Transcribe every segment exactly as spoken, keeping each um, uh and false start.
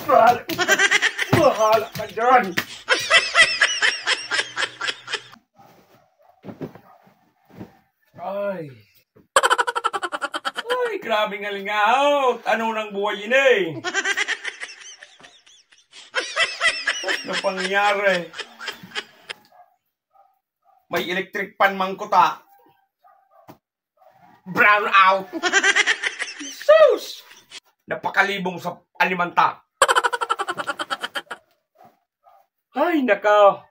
Bahala, bahala ka dyan. Ay. Ay, grabe nga lingahot. Ano nang buhay ini? Ano pangyari? May electric fan man kuta. Brown out. Sus! Napakalibong sa alimanta. Ay, nako.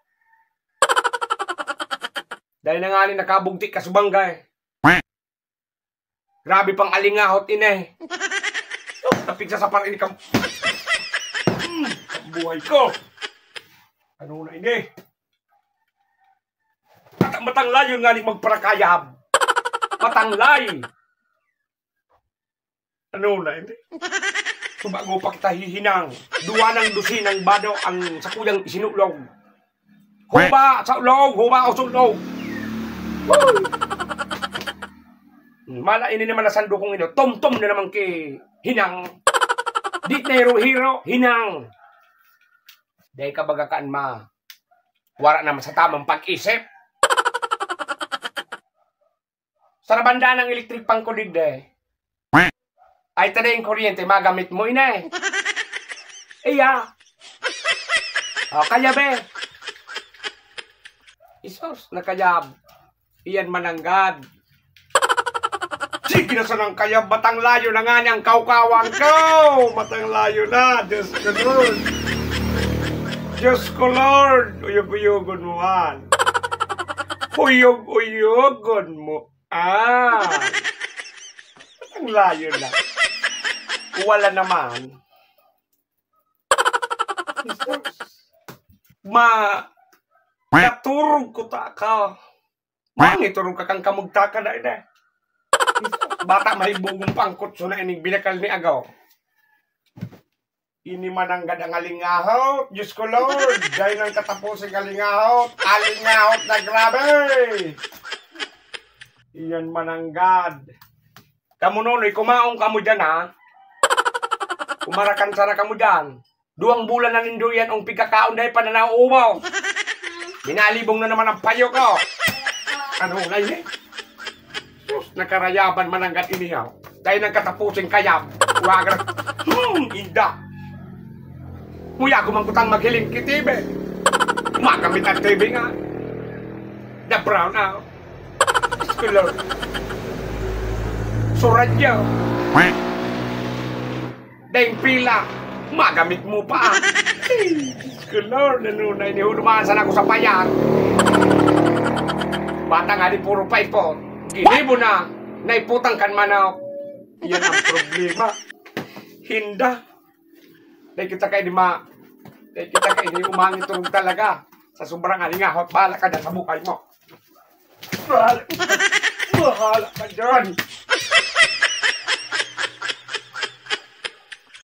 Dahil na nga ni nakabugti ka subangga eh. Grabe pang alingahot ini eh. Oh, napigsa sa parin ka. Hmm, buhay ko. Ano na ini? Mata-, matanglayon nga ni magparakayab. Matanglay. Ano na ini? Subago pa kita hihinang. Duwa ng dusinang bado ang sakuyang isinulog. Huba sa ulog, huba o sulog. Woo! Mala ini naman na sandukong ino. Tumtum na naman ki hinang. Di na hiro-hiro, hinang. Dahil kabaga kaan ma. Wala naman sa tamang pag-isip. Sa nabanda ng electric fan ko digdi. Ay, tada yung kuryente, magamit mo, ina eh. Iya. O, kaya be. Isos, nakayab. Iyan mananggad. Sige na sanang kayab, matanglayo na nga niyang kaukawang ko. Matanglayo na, Diyos ko, Lord. Diyos ko, Lord. Uyog-uyogon mo, man. Uyog-uyogon mo. Ah. Ang layo na. Wala naman. Ma, katurog ko ta ka. Mangiturog ka kang kamugtaka na ina. Bata mahibugong pangkutso na ining binakal ni agaw. Ini mananggad ang alingahot. Diyos ko, Lord. Dahil nang katapusin alingahot. Alingahot na grabe. Iyan mananggad. Kamu, Nonoy, kumaon kamo dyan, ha? Kumarakan sana kamo dyan. Duwang bulan na nindo yan ang pigkakaon dahil pananaw ubo. Minalibong na naman ang payo ko. Ano na yun eh? Sus, nakarayaban mananggad ini, ha? Dahil nang katapusin kayab. Wagra. Hmm, inda. Muya ko man kutang maghiling ki T V. Magamit ang T V nga. The brown out. Diyos ko, Lord. Suradya. Daing pila. Magamit mo pa. Diyos ko, Lord. Ano na inihuluman sana ako sa payat. Bata nga di puro paipon. Ginibo na. Naiputan kan manok. Yan ang problema. Hinda. Dahil kita kayo di ma... Dahil kita kayo di umangiturog talaga. Sa sobrang alingahot, bahala ka dyan sa buhay mo. Bahala, bahala ka dyan.